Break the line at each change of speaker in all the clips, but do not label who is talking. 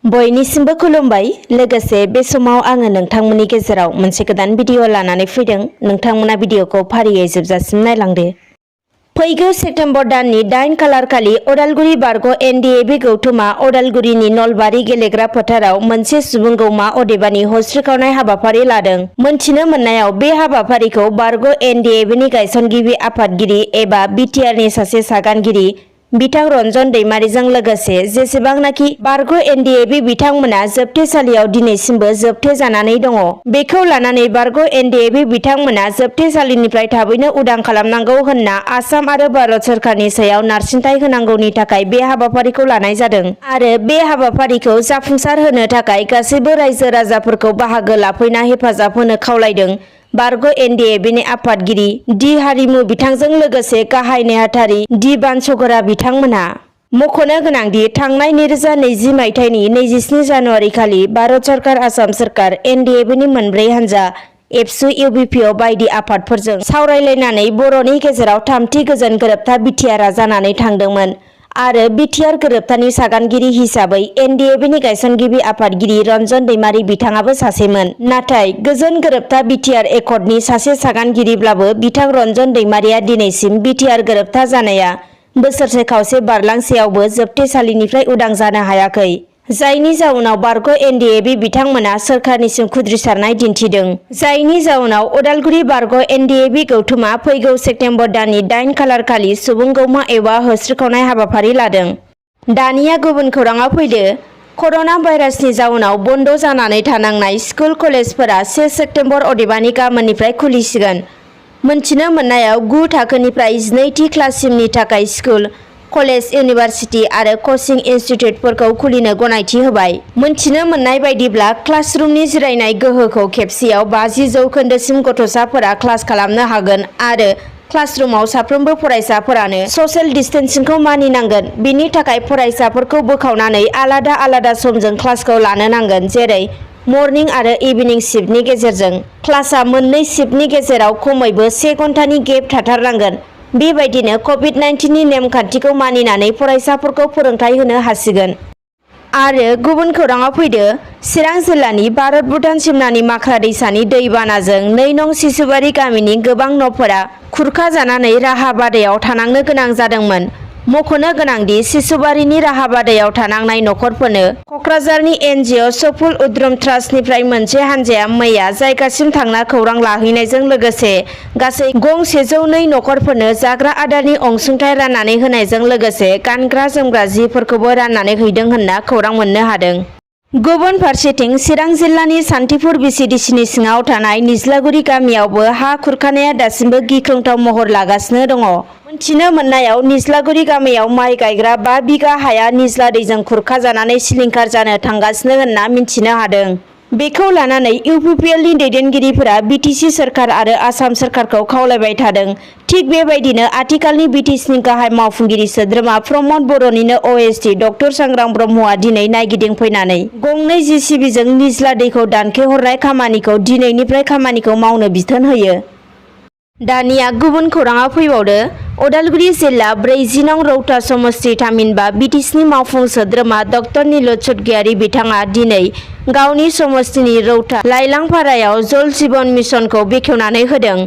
बयनिसिमबो खुलुमबाय। लोगोसे बे समाव आङो नोंथांमोननि गेजेराव मोनसे गोदान भिडिअ लानानै फैदों। नोंथांमोना भिडिअखौ फारियै जोबजासिम नायलांदो। फैगौ सेप्तेम्बर दाननि 8 खालार खालि अदालगुरि बारग' NDAB गौथुमा अदालगुरिनि नलबारि गेलेग्रा फोथाराव मोनसे सुबुं गौमा अदेबानि हस्रिखावनाय हाबाफारि लादों। मोनथिनो मोननायाव बे हाबाफारिखौ बारग' NDABनि गायसनगिरि आफादगिरि एबा BTRनि सासे सागानगिरि बिथां रन्जन दैमारिजों लोगोसे जेसेबांनाखि बारग' NDAB बिथांमोना जोबथेसालियाव दिनैसिमबो जोबथे जानानै दङ। बेखौ लानानै बारग' NDAB बिथांमोना जोबथेसालिनिफ्राय थाबैनो उदां खालामनांगौ होनना आसाम आरो भारत सोरखारनि सायाव नारसिनथाय होनांगौनि थाखाय बे हाबाफारिखौ लानाय जादों आरो बे हाबाफारिखौ जाफुंसार होनो थाखाय गासैबो रायजो राजाफोरखौ बाहागो लाफैना हेफाजाब होनो खावलायदों। बारग' NDABनि आफादगिरि डि हारिमु बिथांजों लोगोसे गाहाय नेहाथारि डि बानसगरा बिथांमोनहा। मख'नो गोनांदि थांनाय 2020 मायथाइनि 27 जानुवारि खालि भारत सरकार, आसाम सरकार, NDABनि मोनब्रै हानजा एबसु, UBPO बायदि आफादफोरजों सावरायलायनानै बर'नि गेजेराव थामथि गोजोन गोरोबथा बिटिआरआ जानानै थांदोंमोन आरो बिटिआर गोरोबथानि सागानगिरि हिसाबै NDABनि गायसनगिरि आफादगिरि रन्जन दैमारि बिथाङाबो सासेमोन। नाथाय गोजोन गोरोबथा बिटिआर एकर्डनि सासे सागानगिरिब्लाबो बिथां रन्जन दैमारिया दिनैसिम बिटिआर गोरोबथा जानाया बोसोरसे खावसे बारलांसेयावबो जोबथेसालिनिफ्राय उदां जानो हायाखै। जायनि जाउनाव बारग' NDAB बिथांमोना सोरखारनिसिम खुद्रिसारनाय दिन्थिदों। जायनि जाउनाव अदालगुरि बारग' NDAB गौथुमा फैगौ सेप्तेम्बर दाननि 8 खालार खालि सुबुं गौमा एबा हस्रिखावनाय हाबाफारि लादों। दानिया गुबुन खौराङाव फैदो। कर'ना भाइरासनि जाउनाव बन्द जानानै थानांनाय स्कुल कलेजफोरा 1 सेप्तेम्बर अदेबानि गाबोननिफ्राय खुलिसिगोन। मोनथिनो मोननायाव 9 थाखोनिफ्राय 12थि क्लाससिमनि थाखाय स्कुल, कलेज, इउनिभारसिटि आरो कचिं इनस्टिट्युटफोरखौ खुलिनो गनायथि होबाय। मोनथिनो मोननाय बायदिब्ला क्लासरुमनि जिरायनाय गोहोखौ खेबसेयाव 50 जौखोन्दोसिम गथ'साफोरा क्लास खालामनो हागोन आरो क्लासरुमाव साफ्रोमबो फरायसाफोरानो ससियेल डिस्टेन्सिंखौ मानिनांगोन। बिनि थाखाय फरायसाफोरखौ बोखावनानै आलादा आलादा समजों क्लासखौ लानो नांगोन, जेरै मर्निं आरो इभिनिं शिफ्टनि गेजेरजों। क्लासआ मोननै शिफ्टनि गेजेराव खमैबो 1 घन्टानि गेप थाथारनांगोन। बेबायदिनो कभिड-19नि नेमखान्थिखौ मानिनानै फरायसाफोरखौ फोरोंथाय होनो हासिगोन। आरो गुबुन खौराङाव फैदो। चिरां जिल्लानि भारत-भुटान सिमनानि माख्रा दैसानि दैबानाजों 2 नं सिसुबारि गामिनि गोबां न'फोरा खुरखा जानानै राहाबादायाव थानांनो गोनां जादोंमोन। मख'नो गोनांदि सिसुबारिनि राहाबादायाव थानांनाय न'खरफोरनो कक्राझारनि NGO सफुल उद्रम ट्रास्टनिफ्राय मोनसे हानजाया मैया जायगासिम थांना खौरां लाहैनायजों लोगोसे गासै गं 102 न'खरफोरनो जाग्रा आदारनि अनसुंथाइ राननानै होनायजों लोगोसे गानग्रा-जोमग्रा जिफोरखौबो राननानै हैदों होनना खौरां मोननो हादों। गुबुन फारसेथिं चिरां जिल्लानि सान्थिपुर BCDCनि सिङाव थानाय निज्लागुरि गामियावबो हा खुरखानाया दासिमबो गिख्रंथाव महर लागासिनो दङ। मोनथिनो मोननायाव निज्लागुरि गामियाव माइ गायग्रा 5 बिगा हाया निज्ला दैजों खुरखा जानानै सिलिंखार जानो थांगासिनो होनना मिन्थिनो हादों। बेखौ लानानै UPPLनि दैदेनगिरिफोरा BTC सोरखार आरो आसाम सोरखारखौ खावलायबाय थादों। थिग बेबायदिनो आथिखालनि BTCनि गाहाय मावफुंगिरि सोद्रोमा प्रमद बर'निनो OSD डक्टर सांग्रां ब्रह्मआ दिनै नायगिदिंफैनानै गंनै JCBजों निज्ला दैखौ दानखेहरनाय खामानिखौ दिनैनिफ्राय खामानिखौ मावनो बिथोन होयो। दानिया गुबुन खौराङाव फैबावदो। अदालगुरि जिल्ला 40 नं रौता समस्ति थामहिनबा BTCनि मावफुं सोद्रोमा डक्टर नीलज सर्गियारी बिथाङा दिनै गावनि समस्तिनि रौता लाइलांपारायाव जल जीवन मिशनखौ बेखेवनानै होदों।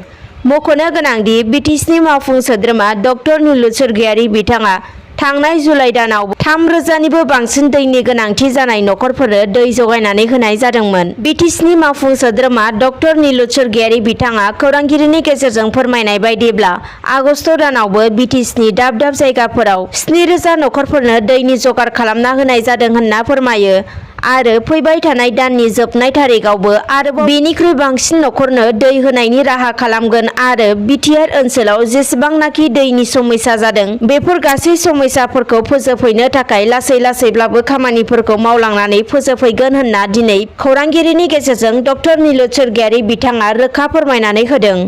मख'नो गोनांदि BTCनि मावफुं सोद्रोमा डक्टर नीलज सर्गियारी बिथाङा थांनाय जुलाइ दानाव 3000निबो बांसिन दैनि गोनांथि जानाय न'खरफोरनो दै जगायनानै होनाय जादोंमोन। BTCनि मावफुं सोद्रोमा डक्टर नीलज सर्गियारी बिथाङा खौरांगिरिनि गेजेरजों फोरमायनाय बायदिब्ला आगस्त दानावबो BTCनि दाब दाब जायगाफोराव 7000 न'खरफोरनो दैनि जगार खालामना होनाय जादों होनना फोरमायो आरो फैबाय थानाय दाननि जोबनाय थारिखआवबो आरोबाव बेनिख्रुइ बांसिन न'खरनो दै होनायनि राहा खालामगोन आरो बिटिआर ओनसोलाव जेसेबांनाखि दैनि समस्या जादों बेफोर गासै समस्याफोरखौ फोजोबहैनो थाखाय लासै लासैब्लाबो खामानिफोरखौ मावलांनानै फोजोबहैगोन होनना दिनै खौरांगिरिनि गेजेरजों डक्टर नीलज सर्गियारी बिथाङा रोखा फोरमायनानै होदों।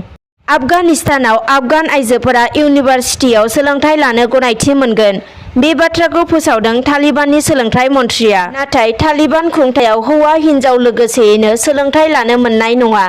आफगानिस्तानाव आफगान आइजोफोरा इउनिभारसिटियाव सोलोंथाइ लानो गनायथि मोनगोन। बे बाथ्राखौ फोसावदों तालिबाननि सोलोंथाइ मन्थ्रिया। नाथाय तालिबान खुंथायाव हौवा हिन्जाव लोगोसेयैनो सोलोंथाइ लानो मोननाय नङा।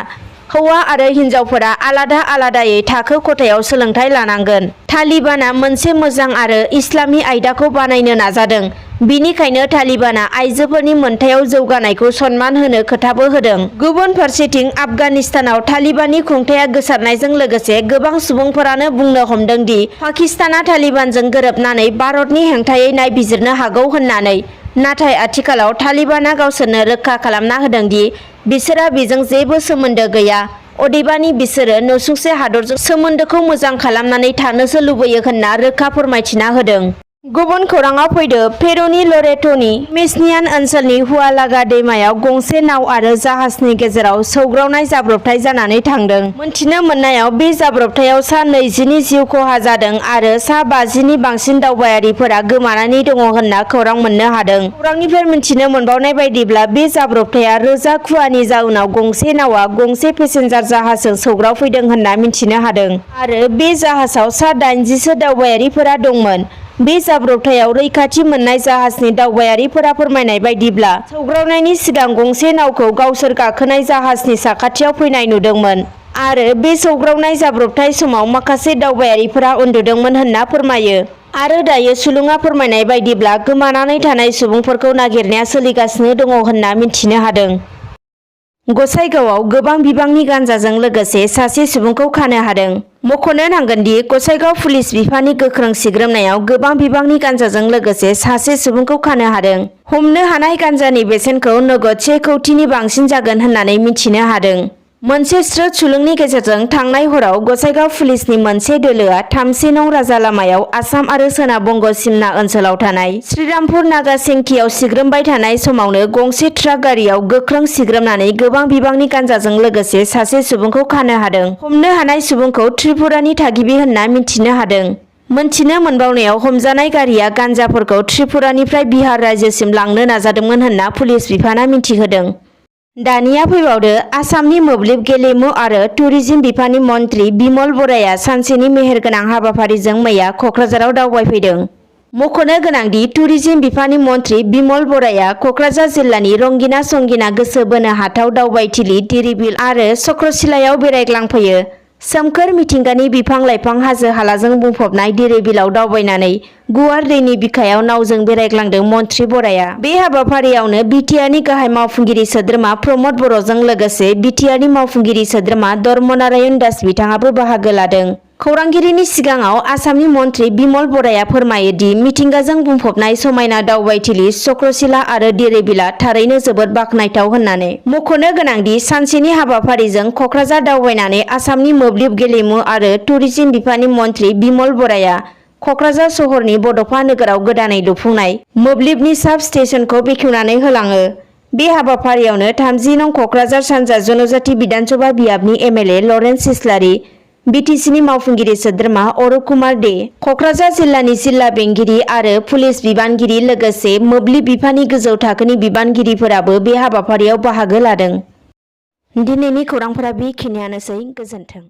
हौवा आरो हिन्जावफोरा आलादा आलादायै थाखो खथायाव सोलोंथाइ लानांगोन। तालिबानआ मोनसे मोजां आरो इस्लामी आयदाखौ बानायनो नाजादों। बिनिखायनो तालिबानआ आइजोफोरनि मोनथायाव जौगानायखौ सनमान होनो खोथाबो होदों। गुबुन फारसेथिं आफगानिस्तानाव तालिबाननि खुंथाया गोसारनायजों लोगोसे गोबां सुबुंफोरानो बुंनो हमदों दि पाकिस्ताना तालिबानजों गोरोबनानै भारतनि हेंथायै नायबिजिरनो हागौ होननानै। नाथाय आथिखालाव तालिबानआ गावसोरनो रोखा खालामना होदों दि बिसोरहा बेजों जेबो सोमोन्दो गैया। अदेबानि बिसोरो नसुंसे हादरजों सोमोन्दोखौ मोजां खालामनानै थानोसो लुबैयो होनना रोखा फोरमायथिना होदों। गुबुन खौराङाव फैदो पेरुनि लरेट'नि मेसनियान ओनसोलनि हुआलागा दैमायाव गंसे नाव आरो जाहाजनि गेजेराव सौग्रावनाय जाब्रबथाय जानानै थांदों। मोनथिनो मोननायाव बे जाब्रबथायाव सा 20नि जिउ खहा जादों आरो सा 50नि बांसिन दावबायारिफोरा गोमानानै दङ होनना खौरां मोननो हादों। खौरांनिफ्राय मिथिनो मोनबावनाय बायदिब्ला बे जाब्रबथाया रोजा खुवानि जाउनाव गंसे नावआ गंसे पेसेन्जार जाहाजजों सौग्रावफैदों होनना मिथिनो हादों आरो बे जाहाजाव सा 80सो दावबायारिफोरा दंमोन। बे जाब्रबथायाव रैखाथि मोननाय जाहाजनि दावबायारिफोरा फोरमायनाय बायदिब्ला सौग्रावनायनि सिगां गंसे नावखौ गावसोर गाखोनाय जाहाजनि साखाथियाव फैनाय नुदोंमोन आरो बे सौग्रावनाय जाब्रबथाय समाव माखासे दावबायारिफोरा उन्दुदोंमोन होनना फोरमायो। आरो दायो सुलुङा फोरमायनाय बायदिब्ला गोमानानै थानाय सुबुंफोरखौ नागिरनाया सोलिगासिनो दङ होनना मिथिनो हादों। गसाइगावआव गोबां बिबांनि गान्जाजों लोगोसे सासे सुबुंखौ खानो हादों। मख'नो नांगोन दि गसाइगाव पुलिस बिफाननि गोख्रों सिग्रोमनायाव गोबां बिबांनि गान्जाजों लोगोसे सासे सुबुंखौ खानो हादों। हमनो हानाय गान्जानि बेसेनखौ नोगोद 1 कौटिनि बांसिन जागोन होननानै मिथिनो हादों। मोनसे स्रोद सुलुंनि गेजेरजों थांनाय हराव गसाइगाव पुलिसनि मोनसे दोलोआ 3 नं राजा लामायाव आसाम आरो सोनाब बंग सिमना ओनसोलाव थानाय श्रीरामपुर नागासेंकियाव सिग्रोमबाय थानाय समावनो गंसे ट्राक गारियाव गोख्रों सिग्रोमनानै गोबां बिबांनि गान्जाजों लोगोसे सासे सुबुंखौ खानो हादों। हमनो हानाय सुबुंखौ त्रिपुरानि थागिबि होनना मिथिनो हादों। मोनथिनो मोनबावनायाव हमजानाय गारिया गान्जाफोरखौ त्रिपुरानिफ्राय बिहार रायजोसिम लांनो नाजादोंमोन होनना पुलिस बिफाना मिथिहोदों। दानिया फैबावदो आसामनि मोब्लिब गेलेमु आरो टुरिज्म बिफाननि मन्थ्रि बिमल बराया सानसेनि मेहेरगोनां हाबाफारिजों मैया क'क्राझाराव दावबायफैदों। मख'नो गोनांदि टुरिज्म बिफाननि मन्थ्रि बिमल बराया क'क्राझार जिल्लानि रंगिना संगिना गोसो बोनो हाथाव दावबायथिलि धिरबिल आरो चक्रशिलायाव बेरायग्लांफैयो। सोमखोर मिथिंगानि बिफां-लाइफां हाजो-हालाजों बुंफबनाय धिरबिलाव दावबायनानै गुवार दैनि बिखायाव नावजों बेरायग्लांदों मन्थ्रि बराया। बे हाबाफारियावनो बिटिआरनि गाहाय मावफुंगिरि सोद्रोमा प्रमद बर'जों लोगोसे बिटिआरनि मावफुंगिरि सोद्रोमा धर्मनारायण दास बिथाङाबो बाहागो लादों। खौरांगिरिनि सिगाङाव आसामनि मन्थ्रि बिमल बराया फोरमायो दि मिथिंगाजों बुंफबनाय समायना दावबायथिलि चक्रशिला आरो धिरबिला थारैनो जोबोद बाखनायथाव होननानै। मख'नो गोनांदि सानसेनि हाबाफारिजों क'क्राझार दावबायनानै आसामनि मोब्लिब गेलेमु आरो टुरिज्म बिफाननि मन्थ्रि बिमल बराया क'क्राझार सहरनि बड'फा नोगोराव गोदानै लुफुंनाय मोब्लिबनि साब स्टेशनखौ बेखेवनानै होलाङो। बे हाबाफारियावनो 30 नं क'क्राझार सानजा जनजाति बिधानसभा बियाबनि एमएलए लरेन्स इस्लारि, बिटिसिनि मावफुंगिरि सोद्रोमा अरुप कुमार दे, क'क्राझार जिल्लानि जिल्ला बेंगिरि आरो पुलिस बिबानगिरि लोगोसे मोब्लिब बिफाननि गोजौ थाखोनि बिबानगिरिफोराबो बे हाबाफारियाव बाहागो लादों। दिनैनि खौरांफोरा बेखिनियानोसै। गोजोन्थों।